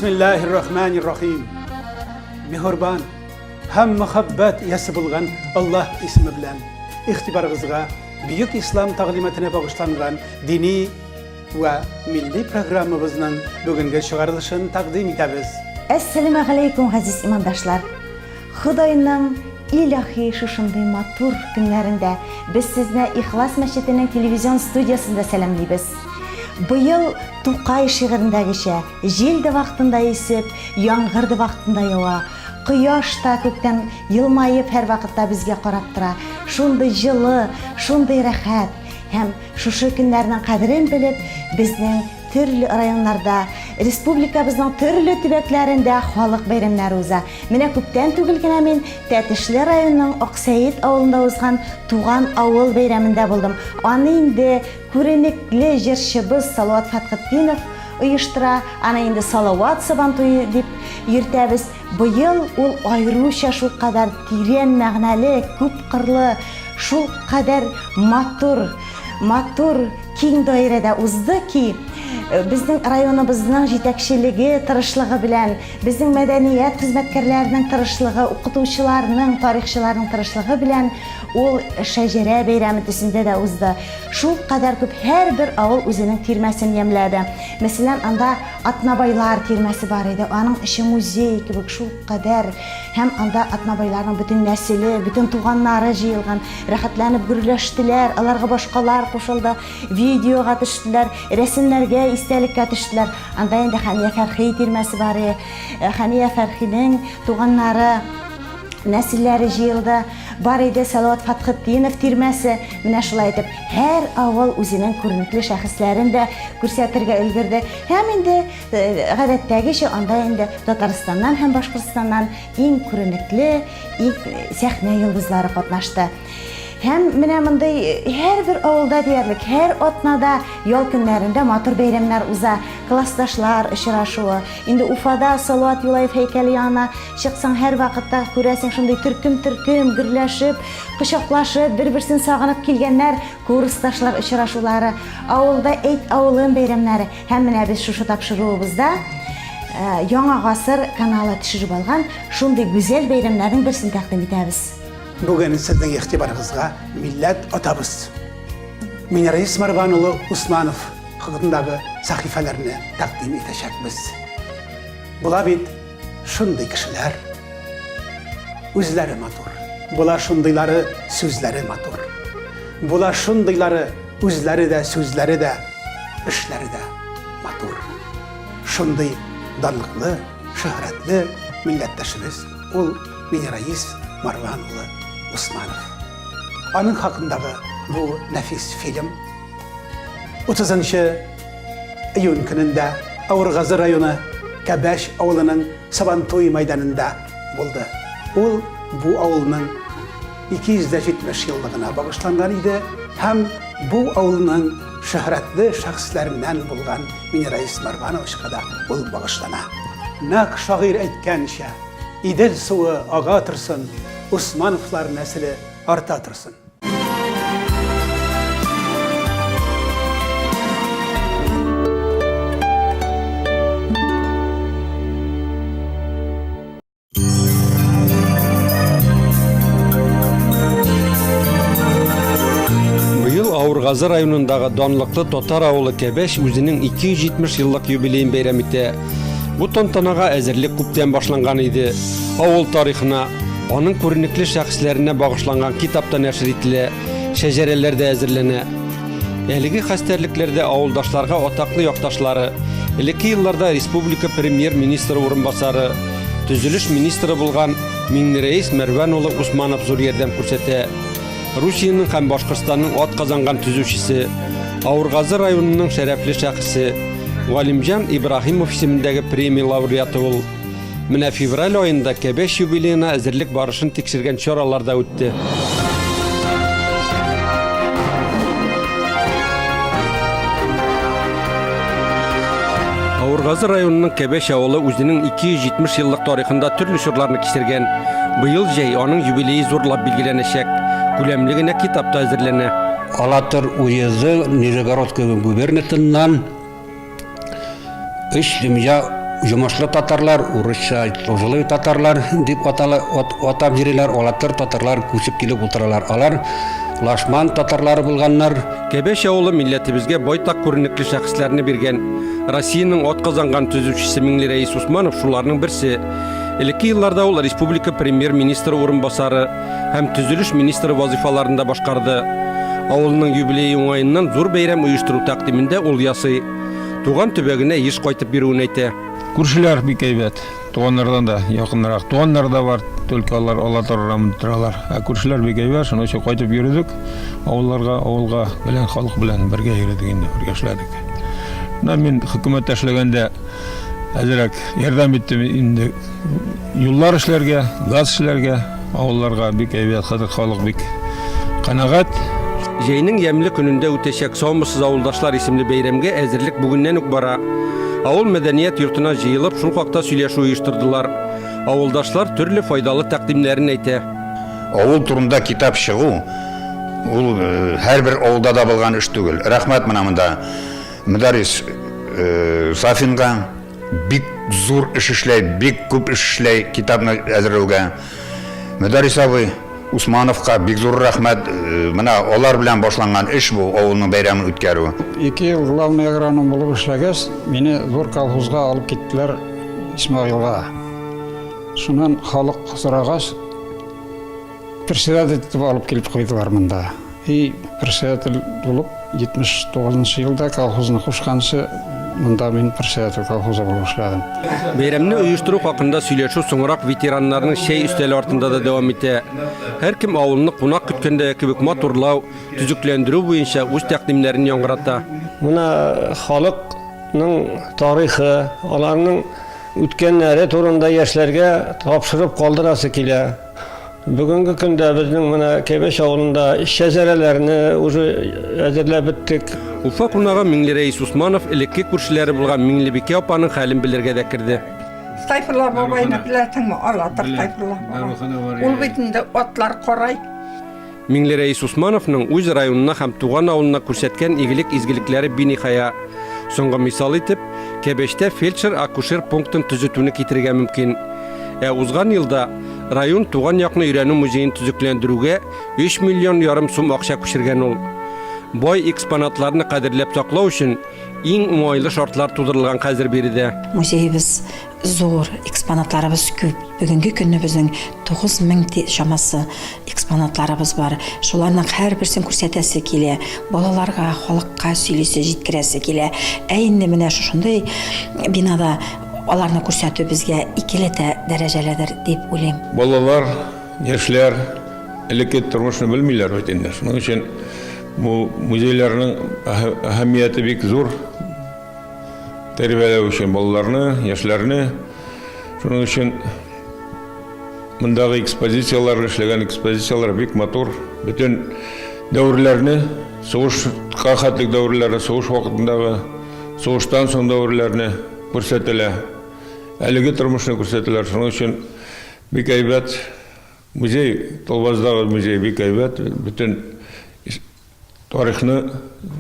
Бисмиллаһир-рахманир-рахим. Мехурбан һәм мөхәббәт иясе булган Аллаһ исеме белән игътибарыгызга бөек ислам тәгълиматына багышланган дини вә милли программабызның бүгенге чыгарылышын тәкъдим итәбез. Әссәламегаләйкүм, газиз имандашлар! Ходайның илаһи шушындый матур көннәрендә без сезне Ихлас мәчетенең телевизион студиясендә сәламлибез. Быел Тукай шигырендәгечә, җил дә вакытында исеп, яңгыр да вакытында ява, кояш та күктән елмаеп һәрвакытта безгә карап тора. Шундый җылы, шундый рәхәт. Һәм шушы көннәрнең кадерен белеп, безнең төрле районнарда, республикабызның төрле төбәкләрендә халык бәйрәмнәре уза. Менә күптән түгел генә мин Тәтешле районының Аксәет авылында узган Туган авыл бәйрәмендә булдым. Аны инде күренекле җырчыбыз Салават Фәтхетдинов оештыра, аны инде Салават Сабантуе дип йөртәбез. Быел ул аеруча шулкадәр тирән мәгънәле, күпкырлы, шулкадәр матур, матур киң даирәдә узды ки, безнең районыбызның җитәкчелеге тырышлыгы белән, безнең мәдәният хезмәткәрләренең тырышлыгы, укытучыларның, тарихчыларның тырышлыгы белән ул шәҗәрә бәйрәме төсендә дә узды. Шулкадәр күп һәрбер авыл үзенең тирмәсен ямьләде. Мәсәлән, анда Атнабайлар тирмәсе бар иде. Аның эче музей кебек, шулкадәр. Һәм анда Атнабайларның бөтен нәселе, бөтен туганнары җыелган. Рәхәтләнеп гөрләштеләр, аларга башкалар кушылды, видеога төштеләр, рәсемнәргә, истәлеккә төштеләр. Анда инде Хәния Фәрхи тирмәсе бар иде. Хәния Фәрхинең туганнары, нәселләре җыелды. Бар иде Салават Фатхетдинов тирмәсе. Менә шулай итеп, һәр авыл үзенең күренекле шәхесләрен дә күрсәтергә өлгерде. Һәм инде, гадәттәгечә, анда инде Татарстаннан һәм Башкортстаннан иң күренекле, иң сәхнә йолдызлары катнашты. Һәм менә мондый һәрбер авылда диярлек, һәр атнада ял көннәрендә матур бәйрәмнәр уза. Классташлар очрашуы. Инде Уфада Салават Юлаев һәйкәле янына чыксаң, һәрвакытта күрәсең шундый төркем-төркем гөрләшеп, кочаклашып, бер-берсен сагынып килгәннәр, курсташлар очрашулары, авылда Әйт авылым бәйрәмнәре. Һәм менә без шушы тапшыруыбызда Яңа гасыр каналы төшереп алган шундый гүзәл бәйрәмнәрнең берсен тәкъдим итәбез. Бүген сезнең игътибарыгызга милләт атабыз Минәрәис Марван улы Усманов хакындагы сәхифәләрне тәкъдим итәчәкбез. Була бит шундый кешеләр. Үзләре матур. Була шундыйлары сүзләре матур. Була шундыйлары үзләре дә сүзләре дә эшләре дә матур. Шундый данлыклы, шөһрәтле милләттәшебез ул Минираис Марван улы Усманов. Аның хакындагы бу нәфис фильм 30 июнь көнендә Авыргазы районы Кәбәш авылының Сабантуй мәйданында булды. Ул бу авылның 270 еллыгына багышланган иде һәм бу авылның шөһрәтле шәхесләреннән булган Минираис Марвановичка да ул багышлана. Нәкъ шагыйрь әйткәнчә, Идел суы ага торсын, Усмановлар нәселе арта торсын. Быел Авыргазы районындагы данлыклы татар авылы Кәбәш үзенең 270 еллык юбилеен бәйрәм итә. Бу тантанага әзерлек күптән башланган иде. Авыл тарихына, аның күренекле шәхесләренә багышланган китап та нәшер ителә, шәҗәрәләр дә әзерләнә. Әлеге хәстәрлекләрдә авылдашларга атаклы якташлары, элекке елларда республика премьер-министры урынбасары, төзелеш министры булган Миңнерәис Мәрвән улы Усманов зур ярдәм күрсәтә. Русиянең һәм Башкортстанның атказанган төзүчесе, Авыргазы районының шәрәфле шәхесе, Галимҗан Ибраһимов исемендәге премия лауреаты ул. Менә февраль аенда Кәбәш юбилеена әзерлек барышын тикшергән чаралар да үтте. Авыргазы районының Кәбәш авылы үзенең 270 еллык тарихында төрле чорларны кичергән. Быел җәй аның юбилее зурлап билгеләнәчәк. Күләмле генә китап та әзерләнә. Алатыр уезды Нижегородская губернасыннан Өч семья Җомышлы татарлар, урысча Җылый татарлар дип атала, атап йөриләр, алатыр татарлар күчеп килеп утыралар. Алар лашман татарлары булганнар. Кәбәч авылы милләтебезгә байтак күренекле шәхесләрне биргән. Россиянең атказанган төзүчесе Миңлерәис Усманов шуларның берсе. Элекке елларда ул республика премьер-министры урынбасары һәм төзелеш министры вазыйфаларын да башкарды. Авылның юбилее уңаеннан зур бәйрәм оештыру тәкъдимен дә ул ясый. Туган төбәгенә еш кайтып йөрүен әйтә. Күршеләр бик әйбәт. Туганнардан да якынрак. Туганнар да бар, только алар Алатар урамында торалар. Ә күршеләр бик әйбәт, шуның өчен кайтып йөрдек авылларга, авылга белән халык белән бергә йөрдек инде, бергә эшләдек. Менә мин хөкүмәттә эшләгәндә әзрәк ярдәм иттем инде юллар эшләргә, газ эшләргә, авылларга бик әйбәт, хәзер халык бик канәгать. Җәйнең ямьле көнендә үтәчәк Саумысыз авылдашлар исемле бәйрәмгә әзерлек бүгеннән үк бара. Авыл мәдәният йортына җыелып, шул хакта сөйләшү оештырдылар. Авылдашлар төрле файдалы тәкъдимнәрен әйтә. Авыл турында китап чыгу, ул э, һәрбер авылда да булган эш түгел. Рәхмәт менә монда Мөдәррис э, Сафинга бик зур эш эшләй, бик күп эш эшләй китапны әзерләүгә. Мөдәррис абый Усмановка бик зур рәхмәт. Э, менә алар белән башланган эш бу авылның бәйрәмен үткәрү. Ике ел главный агроном булып эшләгәч, мине зур колхозга алып киттеләр Исмаилга. Шуннан халык сорагач, Председатель итеп алып килеп куйдылар монда. И председатель булып 79 елда колхозны кушканчы монда мин председатель колхоза булып эшләдем. Бәйрәмне оештыру хакында сөйләшү соңрак ветераннарның чәй өстәле артында да дәвам итә. Һәркем авылны кунак көткәндәге кебек матурлау, төзекләндерү буенча үз тәкъдимнәрен яңгырата. Менә халыкның тарихы, аларның үткәннәре турында яшьләргә тапшырып калдырасы килә. Бүгенге көндә безнең менә Кәбәч авылында шәҗәрәләрне уже әзерләп беттек. Уфа кунагы Миңлерәис Усманов элекке күршеләре булган Миңлебикә апаның хәлен белергә дә керде. Сайфулла бабайны беләсеңме? Алатыр Сайфулла бабай. Ул бит инде атлар карай. Миңлерәис Усмановның үз районына һәм туган авылына күрсәткән игелек-изгелекләре биниһая. Соңгы мисал итеп, Кәбәчтә фельдшер-акушер пунктын төзетүне китерергә мөмкин. Ә узган елда район туган якны өйрәнү музеен төзекләндерүгә 3 миллион ярым сум акча күчергән ул. Бай экспонатларны кадерләп саклау өчен иң уңайлы шартлар тудырылган хәзер биредә. Музеебыз Зур, экспонатларыбыз күп. Бүгенге көнне безнең 9000 чамасы экспонатларыбыз бар. Шуларның һәрберсен күрсәтәсе килә. Балаларга, халыкка сөйлисе, җиткерәсе килә. Ә инде менә шушындый бинада аларны күрсәтү безгә икеләтә дәрәҗәледер дип уйлыйм. Балалар, яшьләр элекке тормышны белмиләр бит инде. Шуның өчен бу музейларның әһәмияте бик зур. Тәрбияләү өчен балаларны, яшьләрне. Шуның өчен мондагы экспозицияләр, эшләгән экспозицияләр бик матур. Бөтен дәверләрне, сугышка хәтлек дәверләрне, сугыш вакытындагы, сугыштан соң дәверләрне күрсәтелә. Әлеге тормышны күрсәтәләр. Шуның өчен бик әйбәт музей, Толбаздагы музей бик әйбәт. Бөтен Тарихны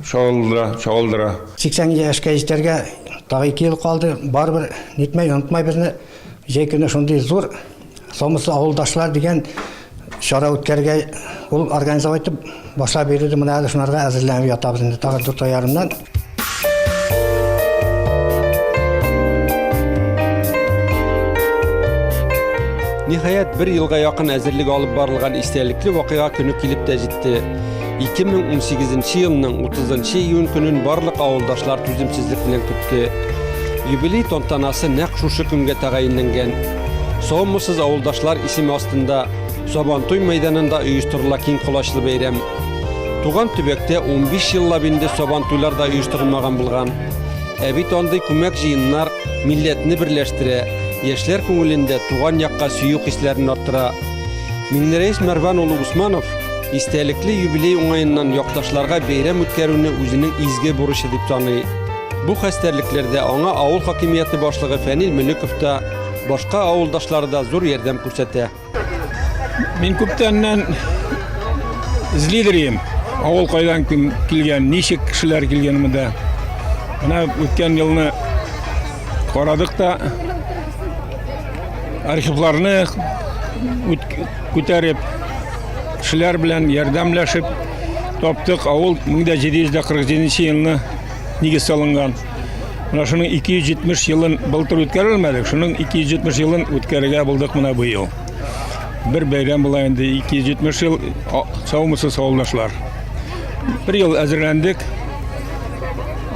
чагылдыра, чагылдыра. 80 яшькә җитәргә тагы 2 ел калды. Барыбер нитмәй, онытмай безне. Җәй көне шундый зур Саумысыз авылдашлар дигән чара үткәрергә ул организовать итеп башлап йөрде. Менә әле шунарга әзерләнеп ятабыз инде тагын дүрт ай ярымнан. Ниһаять, бер елга якын әзерлек алып барылган истәлекле вакыйга көне килеп тә җитте. 2018 елның 30 июнь көнен барлык авылдашлар түземсезлек белән көтте. Юбилей тантанасы нәкъ шушы көнгә тәгаенләнгән. Саумысыз авылдашлар исеме астында Сабантуй мәйданында оештырыла киң колачлы бәйрәм. Туган төбәктә 15 еллап инде Сабантуйлар да оештырылмаган булган. Ә бит андый күмәк җыеннар милләтне берләштерә, яшьләр күңелендә туган якка сөю хисләрен арттыра. Миңнерәис Мәрван улы Усманов истәлекле юбилей уңаеннан якташларга бәйрәм үткәрүне үзенең изге бурычы дип таный. Бу хәстәрлекләрдә аңа авыл хакимияте башлыгы Фәнил Мөлеков та, башка авылдашлары да зур ярдәм күрсәтә. Мин күптәннән эзлидер идем. Авыл кайдан килгән, ничек кешеләр килгән монда. Менә үткән елны Карадык та архивларны күтәреп, кешеләр белән ярдәмләшеп таптык. Авыл 1747 елны нигез салынган. Менә шуның 270 елын былтыр үткәрелмәдек, шуның 270 елын үткәрергә булдык менә быел. Бер бәйрәм була инде 270 ел, саумысыз авылдашлар. Бер ел әзерләндек.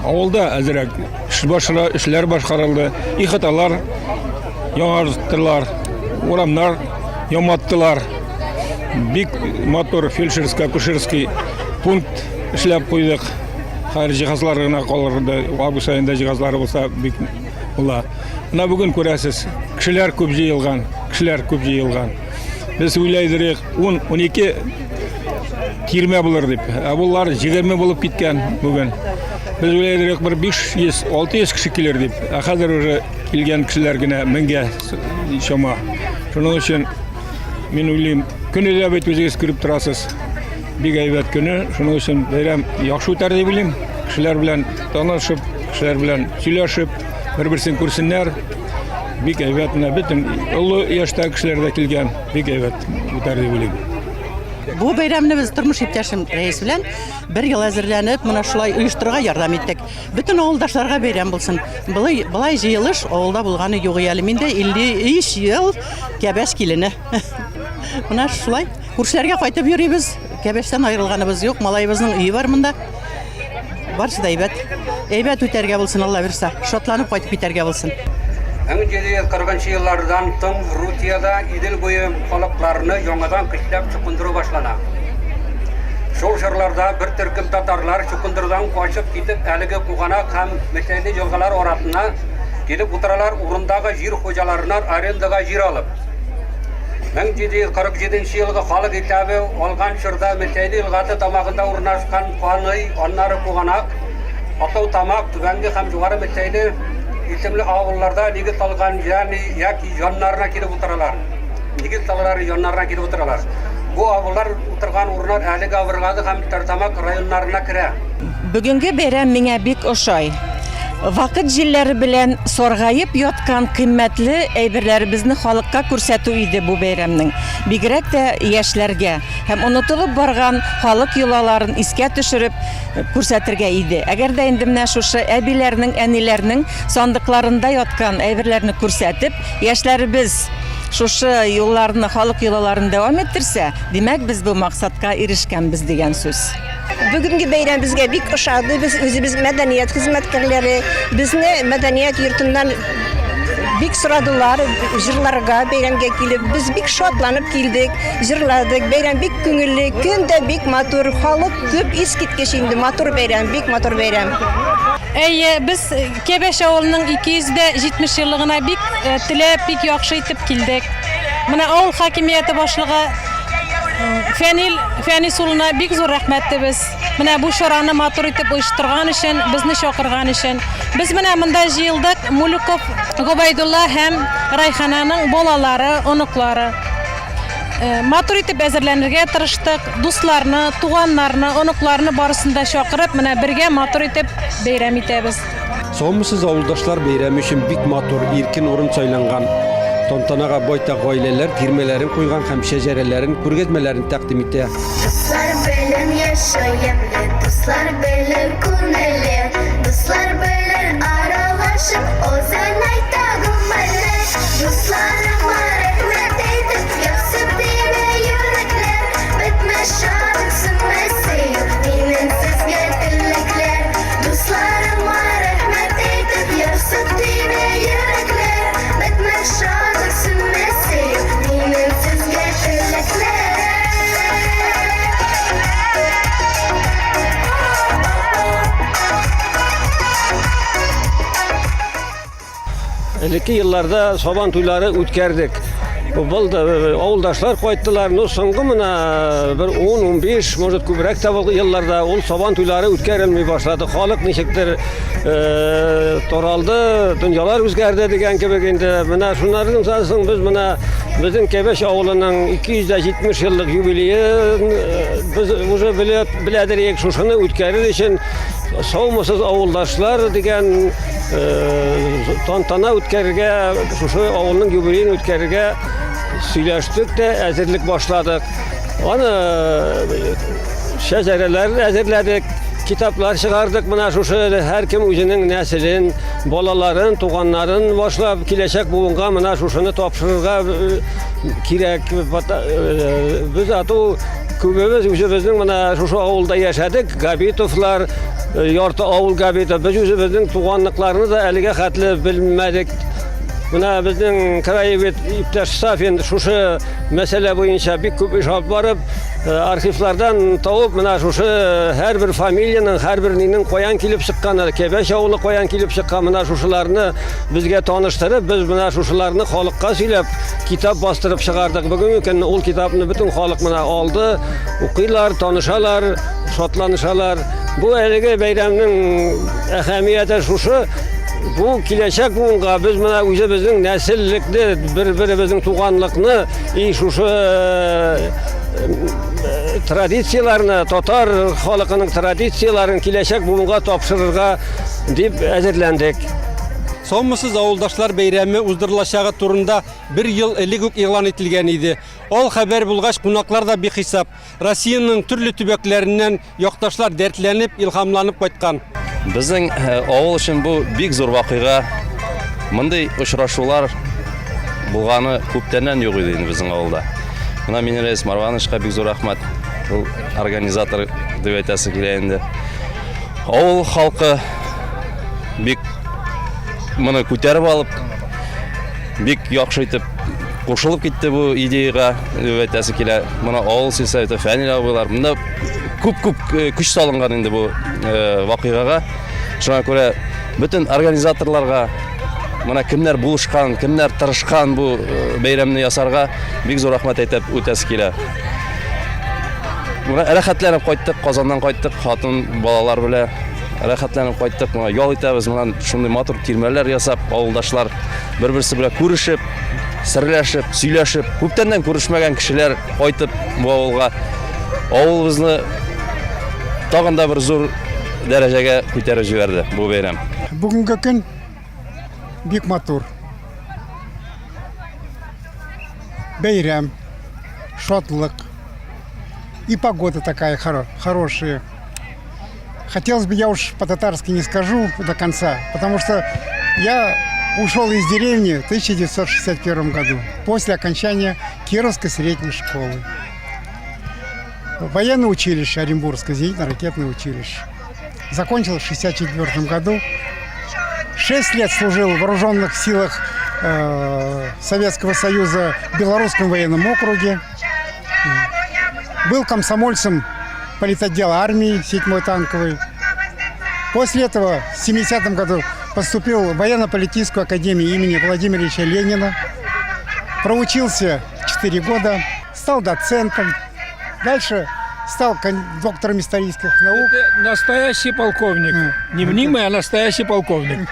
Авылда әзерәк эш башла, эшләр башкарылды. Ихаталар яңарттылар, урамнар яматтылар. Бик матур фельдшерско-акушерский пункт эшләп куйдык. Хәзер җиһазлар гына калырды. Август аенда җиһазлары булса бик була. Менә бүген күрәсез, кешеләр күп җыелган, кешеләр күп җыелган. Без уйлайдырык, 10-12 тирмә булыр дип. Ә булар 20 булып киткән бүген. Без уйлайдырык, бер 500-600 кеше килер дип. Ә хәзер уже килгән кешеләр генә меңгә чама. Шуның өчен мин уйлыйм, көне дә бит үзегез күреп торасыз. Бик әйбәт көне. Шуның өчен бәйрәм яхшы үтәр дип уйлыйм. Кешеләр белән танышып, кешеләр белән сөйләшеп, бер-берсен күрсеннәр. Бик әйбәт менә бөтен олы яшьтәге кешеләр дә килгән. Бик әйбәт үтәр дип уйлыйм. Бу бәйрәмне без тормыш иптәшем Рәис белән бер ел әзерләнеп, менә шулай оештырырга ярдәм иттек. Бөтен авылдашларга бәйрәм булсын. Болай, болай җыелыш авылда булганы юк әле. Миндә 53 ел кәбәш килене. Менә шулай. Күршеләргә кайтып йөрибез. Кәбәштән аерылганыбыз юк. Малаебызның өе бар монда. Барысы да әйбәт. Әйбәт үтәргә булсын, Алла бирса. Шатланып кайтып китәргә булсын. 1740 еллардан соң Русиядә Идел буе халыкларны яңадан көчләп чукындыру башлана. Шул чорларда бер төркем татарлар чукындырудан качып китеп әлеге Куганак һәм Мөсәйле елгалар арасына килеп утыралар, урындагы җир хуҗаларыннан арендага җир алып. 1747 нче елгы халык исәбе алган чорда Мөсәйле елгасы тамагында урнашкан Каный, аннары Куганак, Атау Тамак, Түбәнге һәм Югары Мөсәйле исемле авылларда нигез салган, ягъни яки яннарына килеп утыралар. Нигез салалар яннарына килеп утыралар. Бу авыллар утырган урыннар әлеге Авыргазы һәм Стәрлетамак районнарына керә. Бүгенге бәйрәм миңа бик ошай. Вакыт җилләре белән саргаеп яткан кыйммәтле әйберләребезне халыкка күрсәтү иде бу бәйрәмнең. Бигрәк тә яшьләргә һәм онытылып барган халык йолаларын искә төшереп күрсәтергә иде. Әгәр дә инде менә шушы әбиләрнең, әниләрнең сандыкларында яткан әйберләрне күрсәтеп, яшьләребез шушы юлларны, халык йолаларын дәвам иттерсә, димәк, без бу максатка ирешкәнбез дигән сүз. Бүгенге бәйрәм безгә бик ошады. Без үзебез мәдәният хезмәткәрләре. Безне мәдәният йортыннан бик сорадылар җырларга бәйрәмгә килеп. Без бик шатланып килдек, җырладык. Бәйрәм бик күңелле, көн дә бик матур, халык күп, искиткеч инде матур бәйрәм, бик матур бәйрәм. Әйе, без Кәбәш авылының 270 еллыгына бик э, теләп, бик яхшы итеп килдек. Менә авыл хакимияте башлыгы Фәнил Фәнис улына бик зур рәхмәтлебез. Менә бу чараны матур итеп оештырган өчен, безне чакырган өчен. Без менә монда җыелдык Мулюков Гобәйдулла һәм Райхананың балалары, оныклары. Э, матур итеп әзерләнергә тырыштык. Дусларны, туганнарны, оныкларны барысын да чакырып, менә бергә матур итеп бәйрәм итәбез. Саумысыз авылдашлар бәйрәме өчен бик матур, иркен урын сайланган. Тантанага байтак гаиләләр тирмәләрен куйган һәм шәҗәрәләрен, күргәзмәләрен тәкъдим итә. Дуслар белән яшәү ямьле, дуслар белән күңелле, дуслар белән аралашып озынайта гомерне. Дусларыма рәхмәт әйтеп, ясып бирә йөрәкләр, бетмәс шатлык, сүнмәс сөю, минем сезгә теләкләр. Дусларыма рәхмәт әйтеп, ярсып тибә йөрәкләр, бетмәс шатлык, сүнмәс сөю, минем сезгә теләкләр. Элекке елларда сабан туйлары үткәрдек. Булды, авылдашлар кайттылар. Но соңгы менә бер 10-15, может, күбрәк тә булган елларда ул сабан туйлары үткәрелми башлады. Халык ничектер э, таралды, дөньялар үзгәрде дигән кебек инде. Менә шуннардан соң без менә безнең Кәбәш авылының 270 еллык юбилеен э, без уже белеп беләдер идек, шушыны үткәрер өчен Саумысыз, авылдашлар дигән тантана үткәрергә, шушы авылның юбилеен үткәрергә сөйләштек тә, әзерлек башладык. Аны шәҗәрәләр әзерләдек, китаплар чыгардык. Менә шушы һәркем үзенең нәселен, балаларын, туганнарын башлап киләчәк буынга менә шушыны тапшырырга кирәк. Без ату күбебез үзебезнең менә шушы авылда яшәдек. Габитовлар, ярты авыл Габитов. Без үзебезнең туганлыкларны да әлегә хәтле белмәдек. Менә безнең краевед иптәш Сафин шушы мәсьәлә буенча бик күп эш алып барып, архивлардан табып, менә шушы һәрбер фамилиянең, һәрбер нинең каян килеп чыкканы, Кәбәч авылы каян килеп чыккан, менә шушыларны безгә таныштырып, без менә шушыларны халыкка сөйләп, китап бастырып чыгардык. Бүгенге көнне ул китапны бөтен халык менә алды, укыйлар, танышалар. Шатланышалар. Бу әлеге бәйрәмнең әһәмияте шушы, бу киләчәк буынга без менә үзебезнең нәселлекне, бер-беребезнең туганлыкны и шушы э, традицияләрне, татар халкының традицияләрен киләчәк буынга тапшырырга дип әзерләндек. Саумысыз авылдашлар бәйрәме уздырылачагы турында бер ел элек үк игълан ителгән иде. Ал хәбәр булгач, кунаклар да бихисап. Россиянең төрле төбәкләреннән якташлар дәртләнеп, илһамланып кайткан. Безнең э, авыл өчен бу бик зур вакыйга. Мондый очрашулар булганы күптәннән юк иде инде безнең авылда. Менә Минерәис Марвановичка бик зур рәхмәт. Ул организатор дип әйтәсе килә инде. Авыл халкы бик моны күтәреп алып, бик яхшы итеп кушылып китте бу идеяга дип әйтәсе килә. Моны авыл сельсоветы, Фәнил абыйлар. Монда күп-күп э, көч салынган инде бу э, вакыйгага. Шуңа күрә бөтен организаторларга менә кемнәр булышкан, кемнәр тырышкан бу э, бәйрәмне ясарга бик зур рәхмәт әйтеп үтәсе килә. Менә рәхәтләнеп кайттык, Казаннан кайттык, хатын, балалар белән рәхәтләнеп кайттык. Менә ял итәбез, менә шундый матур тирмәләр ясап, авылдашлар бер-берсе белән күрешеп, серләшеп, сөйләшеп, күптәннән күрешмәгән кешеләр кайтып бу авылга авылыбызны тагын да бер зур дәрәҗәгә күтәреп җибәрде бу бәйрәм. Бүгенге көн бик матур. Бәйрәм, шатлык. И погода такая хорошая. Хотелось бы, я уж по-татарски не скажу до конца, потому что я ушел из деревни в 1961 году, после окончания Кировской средней школы. Военное училище Оренбургское, зенитно-ракетное училище. Закончил в 1964 году. Шесть лет служил в вооруженных силах э, Советского Союза в Белорусском военном округе. Был комсомольцем политотдела армии 7-й танковой. После этого в 70-м году поступил в военно-политическую академию имени Владимира Ильича Ленина. Проучился 4 года, стал доцентом. Дальше стал доктором исторических наук. Это настоящий полковник. Не мнимый, а настоящий полковник.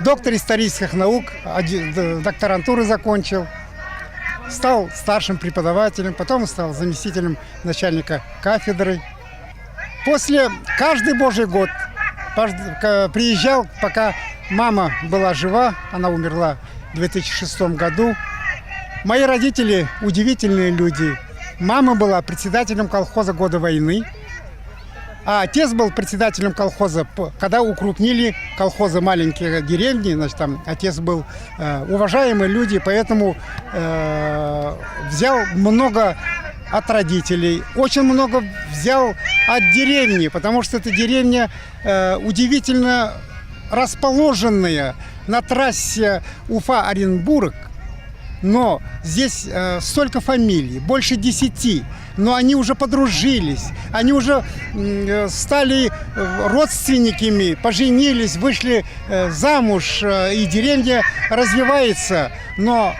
Доктор исторических наук, докторантуру закончил. Стал старшим преподавателем, потом стал заместителем начальника кафедры. После каждый божий год приезжал, пока мама была жива, она умерла в 2006 году. Мои родители удивительные люди. Мама была председателем колхоза года войны, а отец был председателем колхоза, когда укрупнили колхозы маленькие деревни, значит, там отец был э, уважаемые люди, поэтому э, взял много от родителей, очень много взял от деревни, потому что эта деревня э, удивительно расположенная на трассе Уфа-Оренбург, но здесь э, столько фамилий, больше десяти, но они уже подружились, они уже э, стали э, родственниками, поженились, вышли э, замуж, и деревня развивается. Но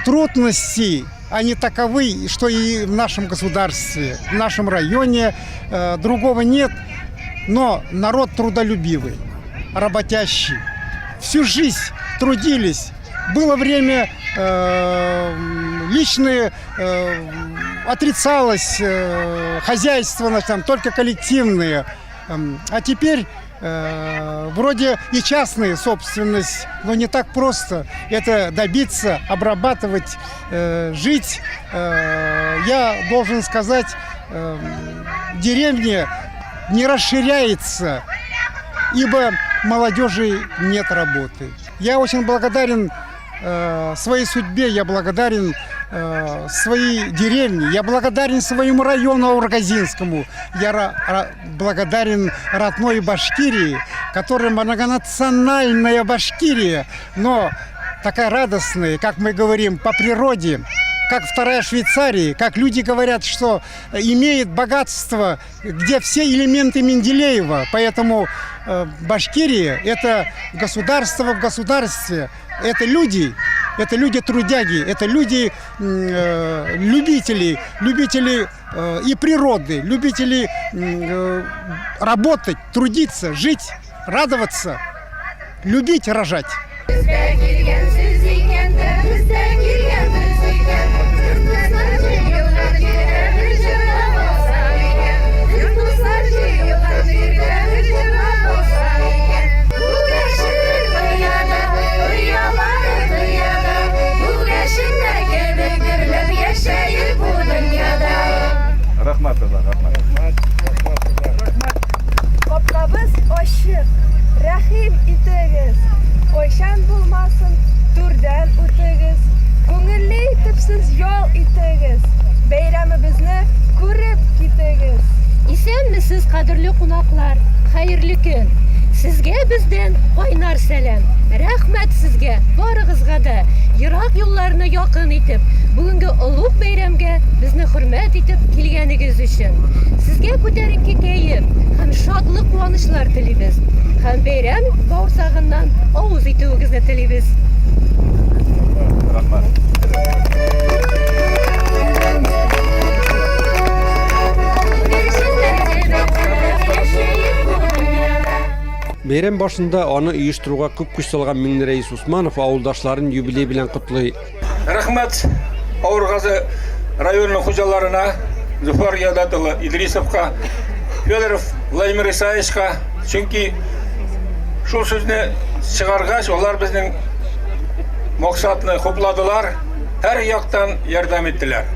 трудности, они таковы, что и в нашем государстве, в нашем районе другого нет. Но народ трудолюбивый, работящий. Всю жизнь трудились. Было время э, личные э, отрицалось хозяйство, там, только коллективные. А теперь вроде и частная собственность, но не так просто это добиться, обрабатывать, жить. Я должен сказать, деревня не расширяется, ибо молодежи нет работы. Я очень благодарен своей судьбе, я благодарен своей деревне, я благодарен своему району Аургазинскому, я благодарен родной Башкирии, которая многонациональная Башкирия, но такая радостная, как мы говорим, по природе, как вторая Швейцария, как люди говорят, что имеет богатство, где все элементы Менделеева. Поэтому Башкирия – это государство в государстве, это люди-трудяги, это люди любители, любители и природы, любители работать, трудиться, жить, радоваться, любить, рожать. Рәхмәт, рәхмәт. Капкабыз ачык, рәхим итегез. Кайчан булмасын, түрдән үтегез. Күңелле итеп сез ял итегез. Бәйрәмебезне күреп китегез. Исәнмесез, кадерле кунаклар! Хәерле көн! Сезгә бездән кайнар сәлам! Рәхмәт сезгә, барыгызга да, ерак юлларны якын итеп, бүгенге олуг бәйрәмгә безне хөрмәт итеп килгәнегез өчен. Сезгә күтәренке кәеф һәм шатлык-куанычлар телибез. Һәм бәйрәм бавырсагыннан авыз итүегезне телибез. Рәхмәт. Бәйрәм башында аны оештыруга күп көч салган Миңнерәис Усманов авылдашларын юбилей белән котлый. Рәхмәт Авыргазы районы хуҗаларына, Зөфәр Ядат улы Идрисовка, Федоров Владимир Исаевичка, чөнки шул сүзне чыгаргач, алар безнең максатны хупладылар, һәр яктан ярдәм иттеләр.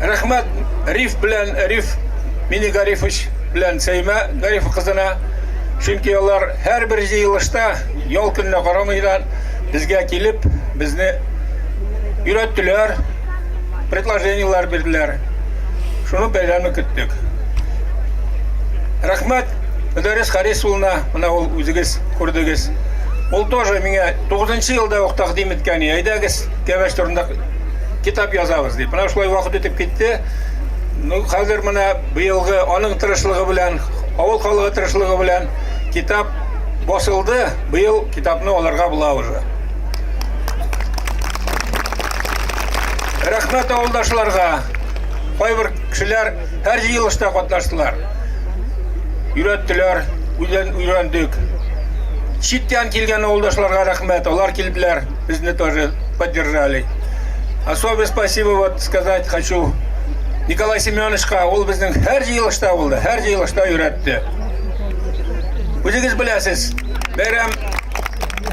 Рәхмәт Риф белән Риф Мини Гарифович белән Сәймә Гариф кызына, чөнки алар һәрбер җыелышта ял көненә карамыйдан безгә килеп, безне өйрәттеләр, предложениеләр бирделәр. Шуны бәйрәмне көттек. Рәхмәт Мөдәррис Харис улына, менә ул үзегез күрдегез. Ул тоже миңа 9 елда ук тәкъдим иткән, әйдәгез, Кәбәш турында китап язабыз дип. Менә шулай вакыт үтеп китте. Ну, хәзер менә быелгы аның тырышлыгы белән, авыл халыгы тырышлыгы белән китап басылды. Быел китапны алырга була уже. Рәхмәт авылдашларга. Кайбер кешеләр һәр җыелышта катнаштылар. Өйрәттеләр, үзен өйрәндек. Читтән килгән авылдашларга рәхмәт, алар килделәр, безне тоже поддержали. Особое спасибо вот сказать хочу Николай Семеновичка, ул безнең һәр җыелышта булды, һәр җыелышта өйрәтте. Үзегез беләсез, бәйрәм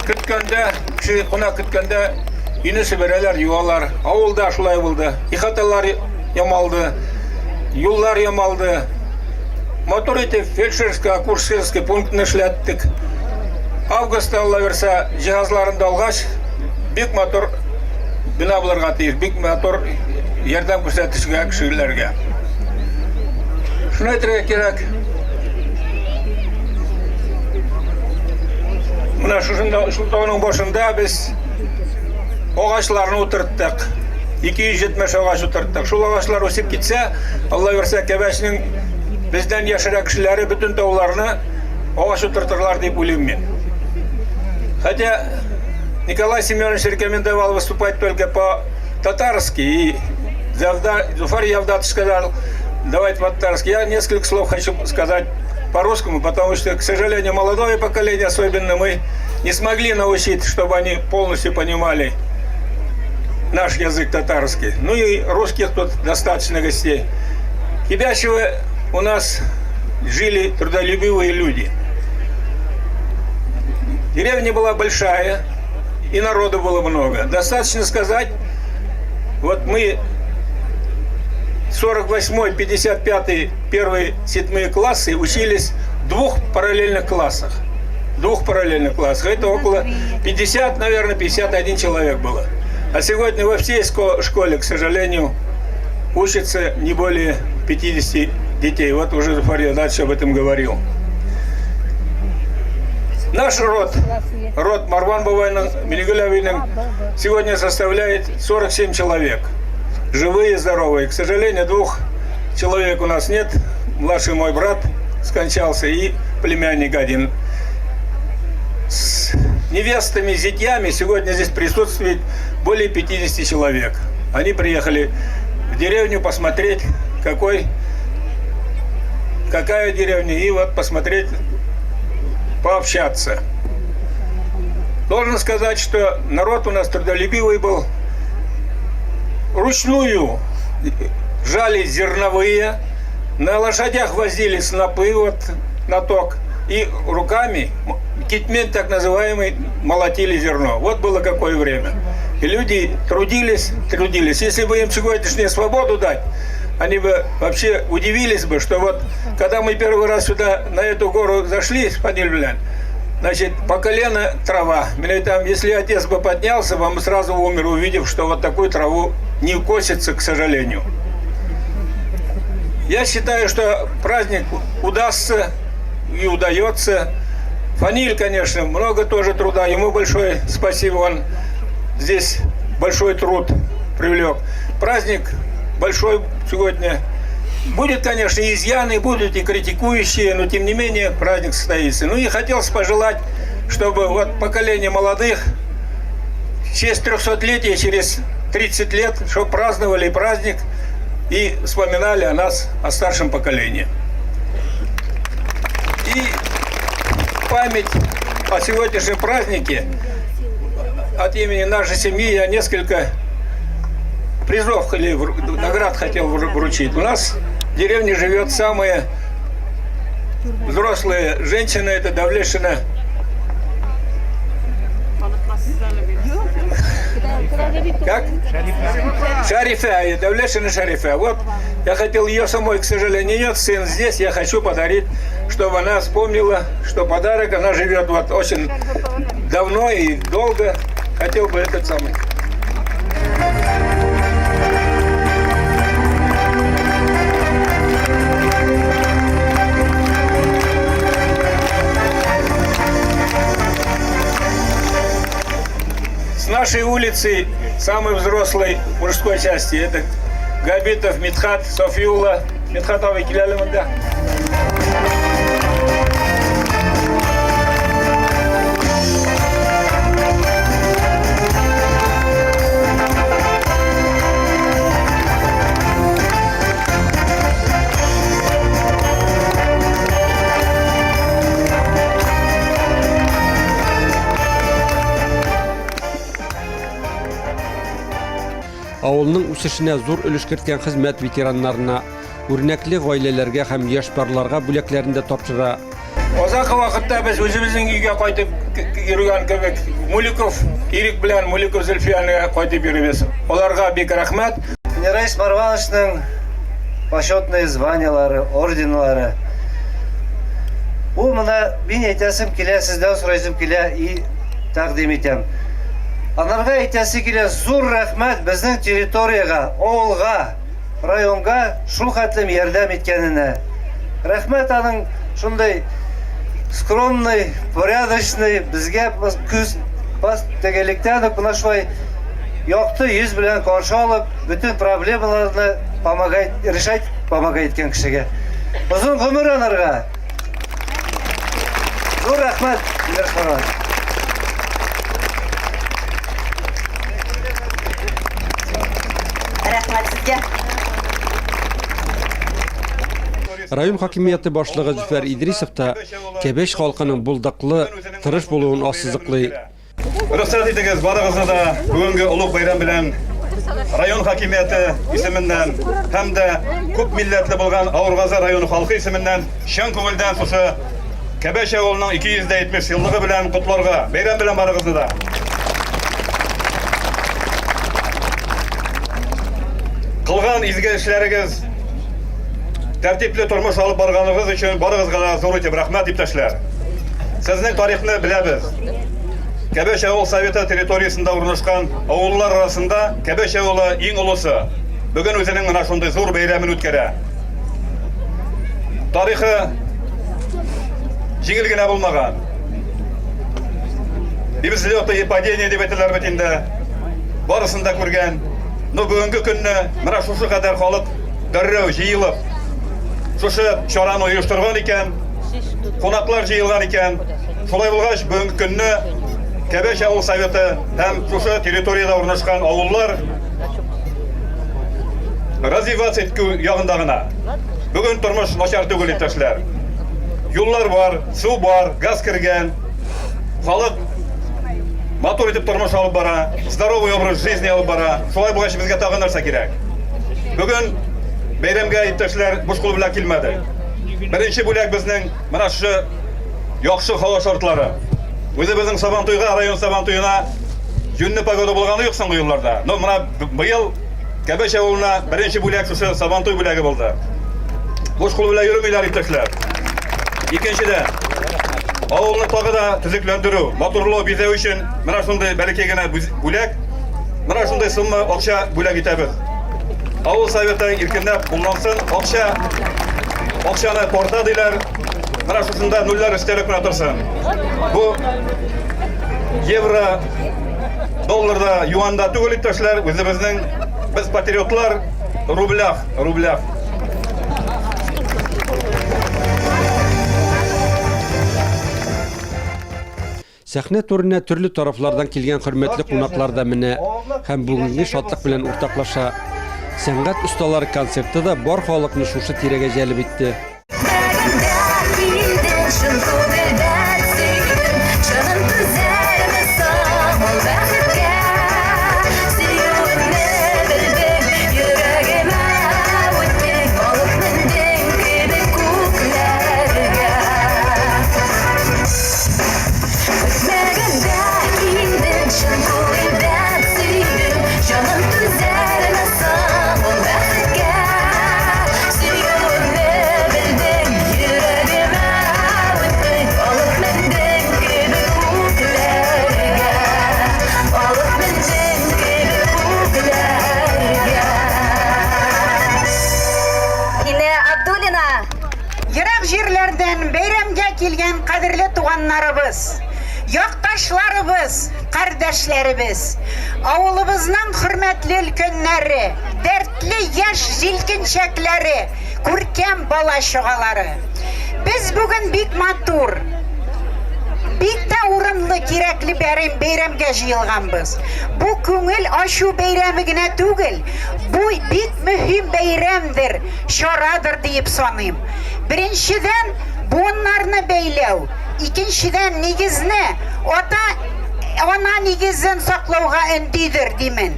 көткәндә, кеше кунак көткәндә өйне себерәләр, юалар. Авылда шулай булды. Ихаталар ямалды, юллар ямалды. Матур итеп фельдшерско-акушерский пунктны эшләттек. Августта, Алла бирсә, җиһазларын да алгач, бик матур бина булырга тиеш, бик матур ярдәм күрсәтешкә кешеләргә. Шуны әйтергә кирәк, менә шушында, шул тауның башында без агачларны утырттык. 270 агач утырттык. Шул агачлар үсеп китсә, Алла бирсә, Кәбәчнең бездән яшьрәк кешеләре бөтен тауларны агач утыртырлар дип уйлыйм мин. Хотя Николай Семенович рекомендовал выступать только по-татарски, и Зуфар Явдатович сказал, давайте по-татарски. Я несколько слов хочу сказать по-русскому, потому что, к сожалению, молодое поколение, особенно мы, не смогли научить, чтобы они полностью понимали. наш язык татарский. Ну и русских тут достаточно гостей. Кибящево у нас жили трудолюбивые люди. Деревня была большая, и народу было много. Достаточно сказать, вот мы 48 55 первые, седьмые классы учились в двух параллельных классах. Двух параллельных классах. Это около 50, наверное, 51 человек было. А сегодня во всей школе, к сожалению, учатся не более 50 детей. Вот уже Зуфар дальше об этом говорил. Наш род, род Марван Бабайның, Минигөл әбинең, сегодня составляет 47 человек. Живые, здоровые. К сожалению, двух человек у нас нет. Младший мой брат скончался и племянник один. С невестами, зятьями сегодня здесь присутствует более 50 человек. Они приехали в деревню посмотреть, какой, какая деревня, и вот посмотреть, пообщаться. Должен сказать, что народ у нас трудолюбивый был. Ручную жали зерновые, на лошадях возили снопы вот на ток, и руками, китмен так называемый, молотили зерно. Вот было какое время. И люди трудились, трудились. Если бы им сегодняшнюю свободу дать, они бы вообще удивились бы, что вот когда мы первый раз сюда, на эту гору зашли с Панильблян, значит, по колено трава. Меня там, если отец бы поднялся, вам сразу умер, увидев, что вот такую траву не косится, к сожалению. Я считаю, что праздник удастся и удается. Фаниль, конечно, много тоже труда. Ему большое спасибо, он здесь большой труд привлек. Праздник большой сегодня. Будет, конечно, и изъяны, будут и критикующие, но тем не менее праздник состоится. Ну и хотелось пожелать, чтобы вот поколение молодых в честь 300-летия, через 30 лет, чтобы праздновали праздник и вспоминали о нас, о старшем поколении. И память о сегодняшнем празднике от имени нашей семьи я несколько призов или наград хотел вручить. У нас в деревне живет самая взрослая женщина, это Давлешина. Как? Шарифа, Давлешина Шарифа. Вот я хотел ее самой, к сожалению, нет, сын здесь, я хочу подарить, чтобы она вспомнила, что подарок, она живет вот очень давно и долго. Хотел бы этот самый. С нашей улицы самый взрослый мужской части это Габитов, Мидхат, Софиула. Мидхат абый кил әле монда. Авылның үсешенә зур өлеш керткән хезмәт ветераннарына, үрнәкле гаиләләргә һәм яшь парларга бүләкләрен дә тапшыра. Азакы вакытта без үзебезнең өйгә кайтып йөргән кебек, Муликов Ирек белән Муликов Зөлфияне кайтып йөрибез. Аларга бик рәхмәт. Рәис Марвановичның почетные званиелары, орденлары. Бу менә мин әйтәсем килә, сездән сорыйсым килә и тәкъдим итәм. Анарга әйтәсе килә, зур рәхмәт безнең территориягә, авылга, районга шул хәтлем ярдәм иткәненә. Рәхмәт аның шундый скромный, порядочный, безгә күз бас тегелектән үк менә шулай якты йөз белән каршы алып, бөтен проблемаларны помогает, решать помогает иткән кешегә. Озын гомер анарга. Зур рәхмәт, Илдар Шарович. Рәхмәт сезгә. Район хакимияте башлыгы Зөфәр Идрисов та Кәбәч халкының булдыклы, тырыш булуын ассызыклый. Рөхсәт итегез, барыгызны да бүгенге олуг бәйрәм белән район хакимияте исеменнән һәм дә күп милләтле булган Авыргазы районы халкы исеменнән чын күңелдән шушы Кәбәч авылының 270 еллыгы белән котларга. Бәйрәм белән барыгызны да! Кылган изге эшләрегез, тәртипле тормыш алып барганыгыз өчен барыгызга да зур итеп рәхмәт, иптәшләр. Сезнең тарихны беләбез. Кәбәч авыл советы территориясендә урнашкан авыллар арасында Кәбәч авылы иң олысы. Бүген үзенең менә шундый зур бәйрәмен үткәрә. Тарихы җиңел генә булмаган. И взлеты, и падения дип әйтәләр бит инде. Барысын да күргән. Но бүгенге көнне менә шушы кадәр халык дәррәү җыелып, шушы чараны оештырган икән, кунаклар җыелган икән. Шулай булгач, бүгенге көнне Кәбәч авыл советы һәм шушы территориядә урнашкан авыллар развиваться итү ягында гына. Бүген тормыш начар түгел, иптәшләр. Юллар бар, су бар, газ кергән. Халык матур итеп тормыш алып бара, здоровый образ жизни алып бара. Шулай булгач, безгә тагын нәрсә кирәк? Бүген бәйрәмгә иптәшләр буш кул белән килмәде. Беренче бүләк безнең менә шушы яхшы һава шартлары. Үзебезнең Сабантуйга, район Сабантуена җүнле погода булганы юк соңгы елларда. Но менә быел Кәбәч авылына беренче бүләк шушы Сабантуй бүләге булды. Буш кул белән йөрмиләр, иптәшләр. Икенчедән, авылны тагы да төзекләндерү, матурлау, бизәү өчен менә шундый бәләкәй генә бүләк, менә шундый сумма акча бүләк итәбез. Авыл советы иркенләп куллансын, акча акчаны тарта диләр. Менә шушында нульләр өстәлеп кенә торсын. Бу евро, долларда, юанда түгел, иптәшләр, үзебезнең без патриотлар, рублях, рублях. Сәхнә түренә төрле тарафлардан килгән хөрмәтле кунаклар да менә һәм бүгенге шатлык белән уртаклаша. Сәнгать осталары концерты да бар халыкны шушы тирәгә җәлеп итте. Ерак җирләрдән бәйрәмгә килгән кадерле туганнарыбыз, якташларыбыз, кардәшләребез, авылыбызның хөрмәтле өлкәннәре, дәртле яшь җилкенчәкләре, күркәм бала-чагалары. Без бүген бик матур, бик тә урынлы, кирәкле бәрем, бәйрәмгә җыелганбыз. Бу күңел ачу бәйрәме генә түгел, бу бик мөһим бәйрәмдер, чарадыр диеп саныйм. Беренчедән, буыннарны бәйләү, икенчедән, нигезне, ата, ана нигезен саклауга өндидер, димен.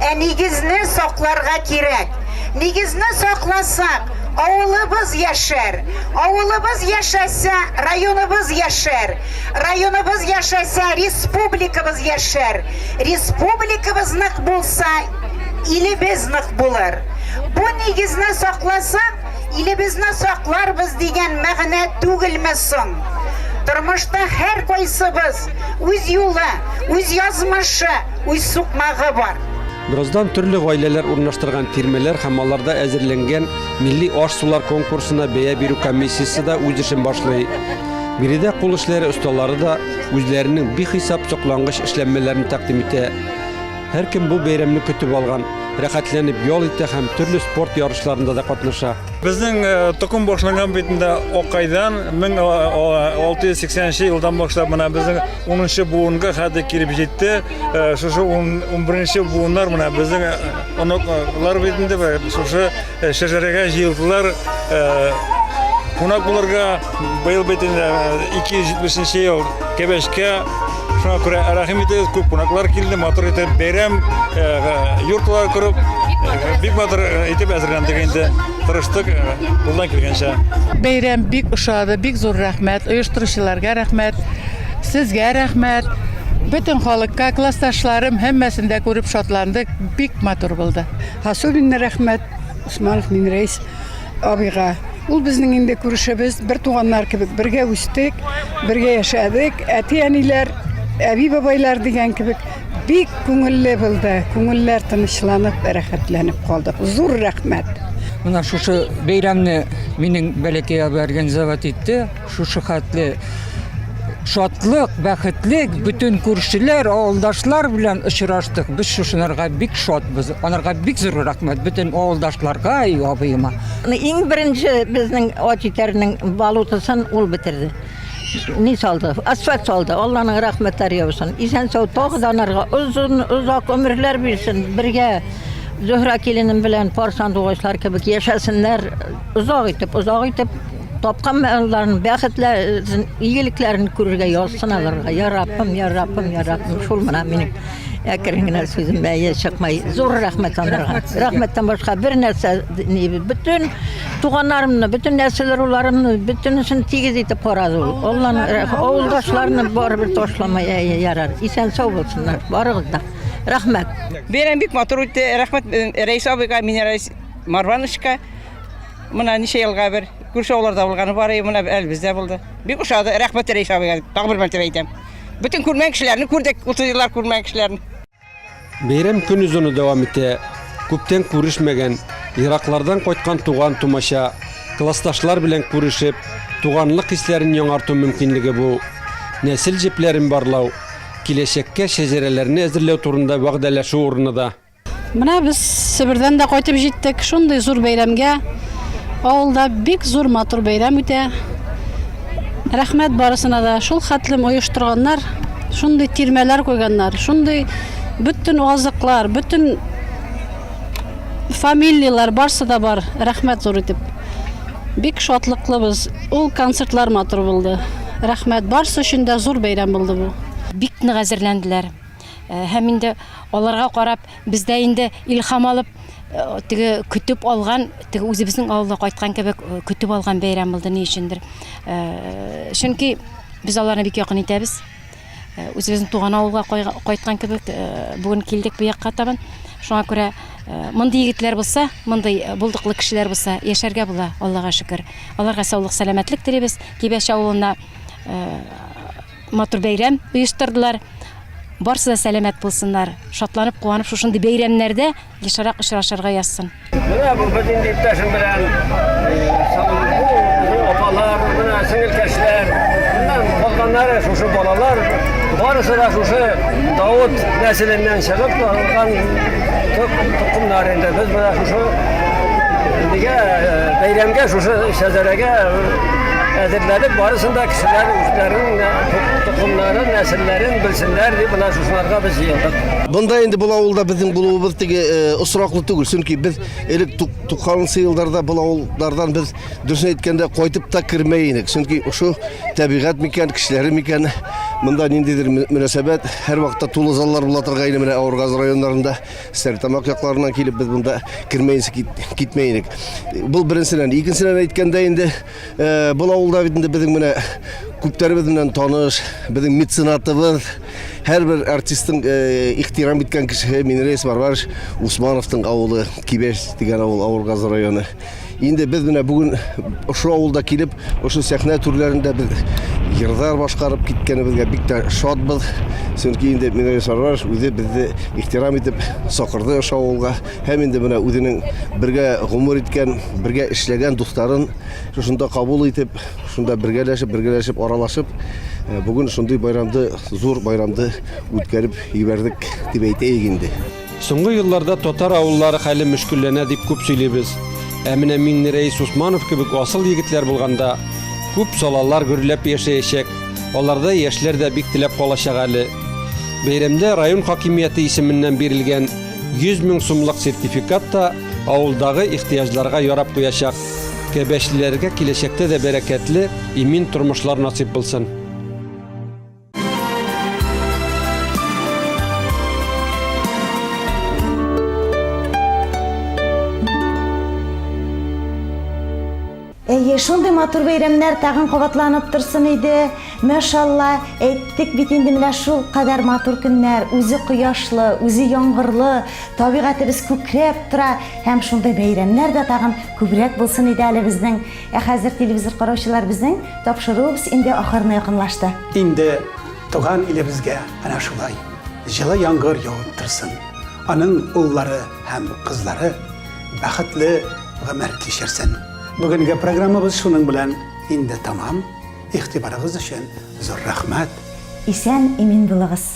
Ә нигезне сакларга кирәк. Нигезне сакласак, авылыбыз яшәр. Авылыбыз яшәсә, районыбыз яшәр. Районыбыз яшәсә, республикабыз яшәр. Республикабыз нык булса, илебез нык булыр. Бу нигезне сакласак, илебезне сакларбыз дигән мәгънә түгелме соң? Тормышта һәркайсыбыз үз юлы, үз язмышы, үз сукмагы бар. Бераздан төрле гаиләләр урнаштырган тирмәләр һәм аларда әзерләнгән милли аш-сулар конкурсына бәя бирү комиссиясе дә үз эшен башлый. Биредә кул эшләре осталары да үзләренең бихисап соклангыч эшләнмәләрен тәкъдим итә. Һәркем бу бәйрәмне көтеп алган, рәхәтләнеп ял итә һәм төрле спорт ярышларында да катнаша. Безнең э, токым башланган бит инде Акайдан 1680 нче елдан башлап менә безнең 10 нчы буынга хәтле килеп җитте. Э, шушы 11 буыннар менә безнең э, оныклар бит инде шушы шәҗәрәгә җыелдылар. Кунак булырга быел бит инде 270 ел Кәбәшкә. Шуңа күрә рәхим итегез, күп кунаклар килде, матур итеп бәйрәм, юртлар корып, бик матур итеп әзерләндек инде. Тырыштык, кулдан килгәнчә. Бәйрәм бик ошады, бик зур рәхмәт, оештыручыларга рәхмәт, сезгә рәхмәт. Бөтен халыкка, классташларым һәммәсен дә күреп шатландык, бик матур булды. Особенно рәхмәт Усманов Минрәис абыйга. Ул безнең инде күршебез, бер туганнар кебек бергә үстек, бергә яшәдек. Әти-әниләр, әби-бабайлар дигән кебек бик күңелле булды. Күңелләр тынычланып, рәхәтләнеп калдык. Зур рәхмәт. Менә шушы бәйрәмне минем бәләкәй абый организовать итте. Шушы хәтле шатлык, бәхетлек, бөтен күршеләр, авылдашлар белән очраштык. Без шушынарга бик шатбыз. Анарга бик зур рәхмәт бөтен авылдашларга и абыема. Иң беренче безнең Атитәрнең балутысын ул бетерде. Ни салды? Асфальт салды. Алланың рәхмәтләре яусын. Исән-сау тагы да анарга озын, озак гомерләр бирсен. Бергә Зөһрә киленем белән пар сандугачлар кебек яшәсеннәр. Озак итеп, озак итеп тапкан малларын, бәхетләрен, игелекләрен күрергә язсын аларга. Я Раббым, я Раббым, я Раббым. Шул менә минем әкрен генә сүзем әйе чыкмай. Зур рәхмәт аларга. Рәхмәттән башка бер нәрсә ни, бөтен туганнарымны, бөтен нәсел-ыруларымны, бөтенесен тигез итеп карады ул. Алланың рәхмәте, авылдашларны барыбер ташламай, әйе, ярар. Исән-сау булсыннар, барыгыз да. Рәхмәт. Бәйрәм бик матур үтте. Рәхмәт Рәис абыйга, Минәрәис Марвановичка. Менә ничә елга бер күрше авылларда булганы бар, менә әле бездә булды. Бик ошады. Рәхмәт Рәис абыйга, тагы бер мәртәбә әйтәм. Бөтен күрмәгән кешеләрне күрдек, 30 еллар күрмәгән кешеләрне. Бәйрәм көн озыны дәвам итә. Күптән күрешмәгән, ераклардан кайткан туган-тумача, классташлар белән күрешеп, туганлык хисләрен яңарту мөмкинлеге бу. Нәсел җепләрен барлау, киләчәккә шәҗәрәләрне әзерләү турында вәгъдәләшү урыны да. Менә без Себердән дә кайтып җиттек. Шундый зур бәйрәмгә. Авылда бик зур матур бәйрәм үтә. Рәхмәт барысына да. Шул хәтлем оештырганнар, шундый тирмәләр куйганнар, шундый бөтен азыклар, бөтен фамилияләр барсы да бар. Рәхмәт зур итеп. Бик шатлыклыбыз. Ул концертлар матур булды. Рәхмәт. Барсы өчен дә зур бәйрәм булды бу. Бик нык әзерләнделәр. Һәм инде аларга карап, без дә инде илһам алып, теге көтеп алган, теге үзебезнең авылга кайткан кебек көтеп алган бәйрәм булды ни өчендер. Чөнки без аларны бик якын итәбез. Үзебезнең туган авылга кайткан кебек бүген килдек бу якка табан. Шуңа күрә мондый егетләр булса, мондый булдыклы кешеләр булса, яшәргә була, Аллага шөкер. Аларга саулык, сәламәтлек телибез. Кибәч авылына Матур бәйрәм оештырдылар. Барсы да сәламәт булсыннар. Шатланып, куанып шушындый бәйрәмнәрдә ешрак очрашырга язсын. Менә бу без инде иптәшем белән бу апалар, менә сеңелкәшләр, моннан калганнары шушы балалар, барысы да шушы Давыт нәселеннән чыгып алган токымнар инде. Без менә шушы нигә бәйрәмгә шушы шәҗәрәгә әзерләдек, барысын да кешеләр үзләренең токымнарын, нәселләрен белсеннәр дип менә шушыларга без җыелдык. Бында инде бу авылда безнең булуыбыз теге э, очраклы түгел, чөнки без элек 90 елларда бу авыллардан без дөресен әйткәндә кайтып та кермәй идек. Чөнки шушы табигать микән, кешеләре микән, монда ниндидер мөнәсәбәт, һәрвакытта тулы заллар була торган иде менә Авыргаз районнарында. Стәрлетамак якларыннан килеп без монда кермәенчә китмәй идек. Бу беренчедән. Икенчедән әйткәндә инде, э, бу авылда бит инде безнең менә күпләребез белән таныш, безнең меценатыбыз, һәрбер артистның э, ихтирам иткән кешесе Минрәис Варварович Усмановтың авылы, Кибәч дигән авыл, Авыргаз районы. Инде без менә бүген ошо авылда килеп, ошо сәхнә түрләрендә без йырлар башкарып киткәнебезгә бик тә шатбыз. Чөнки инде Минәри Сарваров үзе безне ихтирам итеп чакырды ошо авылга. Һәм инде менә үзенең бергә гомер иткән, бергә эшләгән дусларын шушында кабул итеп, шунда бергәләшеп, бергәләшеп аралашып, э, бүген шундый байрамды, зур байрамды үткәреп җибәрдек дип әйтәйек инде. Соңгы елларда татар авыллары хәле мөшкелләнә дип күп сөйлибез. Ә менә Миңнерәис Усманов кебек асыл егетләр булганда, күп салалар гөрләп яшәячәк, аларда яшьләр дә бик теләп калачак әле. Бәйрәмдә район хакимияте исеменнән бирелгән 100 мең сумлык сертификат та авылдагы ихтыяҗларга ярап куячак. Кәбәчлеләргә киләчәктә дә бәрәкәтле, имин тормышлар насыйп булсын. И шундый матур бәйрәмнәр тагын кабатланып торсын иде. Мәшалла, әйттек бит инде менә шул кадәр матур көннәр, үзе кояшлы, үзе яңгырлы, табигатебез күкрәп тора һәм шундый бәйрәмнәр дә тагын күбрәк булсын иде әле безнең. Ә хәзер телевизор караучылар безнең тапшыруыбыз инде ахырына якынлашты. Инде туган илебезгә әнә шулай җылы яңгыр явып торсын. Аның уллары һәм кызлары бәхетле гомер кичерсен. Бүгенге программабыз шуның белән инде тәмам. Игътибарыгыз өчен зур рәхмәт. Исән-имин булыгыз.